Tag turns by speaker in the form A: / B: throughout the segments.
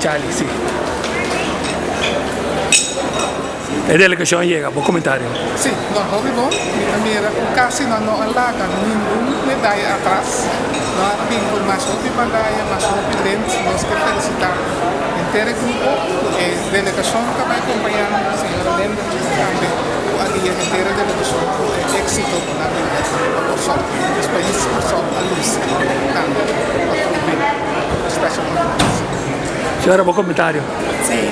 A: Charlie, si. E delegashon a yega, bo komentario?
B: Si, no hopi bon. Mi ta mira ku kasi nan no a laga ningun medaya atras. Nan a bin ku mas hopi medaya, mas hopi lint. Nos ke felisitá henter e grupo ku e delegashon ta bai kompañá nan, señora Lender tambe ku a guia henter e delegashon ku e éksito ku nan bin pa Kòrsou. Nos pais Kòrsou a lusi tambe pa tur bin Special Olympics.
A: Señora, bo komentario?
C: Sí,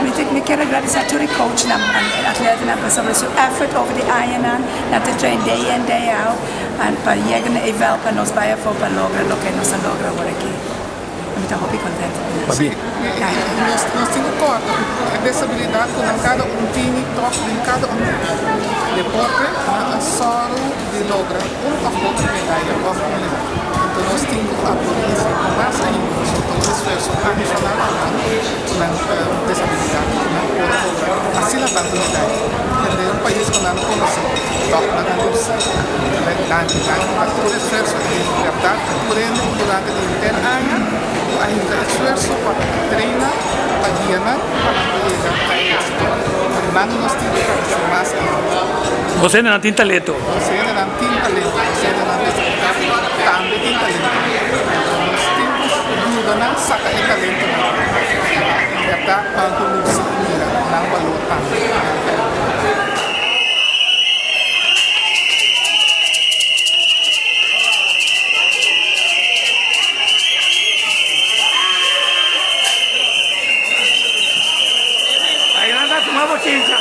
C: mi ta mi kier agradecé tur e coachnan en atletanan pasobra su effort over di añanan, nan ta train day in day out en pa yega na e vel pa nos bai afo pa logra loke nos a logra awor aki. En mi ta hopi contento cu nan.
B: Sí, nos nos tin cu corda cu e desabilidad cu nan cada un tini toch den cada un deporte nan a sòru di logra un of otro medaya of un link. Anto nos tin ku aplaudí esei mas ainda pasobra ta un esfuerso adishonal pa nan ku nan desabilidat ku nan por logra asina tantu medaya. Hende un pais ku nan no konosé tòg nan a lusa. Danki danki pa tur esfuerso i di bèrdat tur hende ku durante di henter aña ku a hinka esfuerso pa treina pa guia nan pa nan por yega na e éksito. Nan nos tin ku gradisé mas ainda.
A: Nos hendenan tin talento.
B: Nos hendenan tin talento, nos hendenan desabilidad tambe tin talento. Nos tin cu yuda nan saca e talentonan pa en berdad nan por luci y mira nan balor tambe.
A: Ahí nan ta tuma bochincha.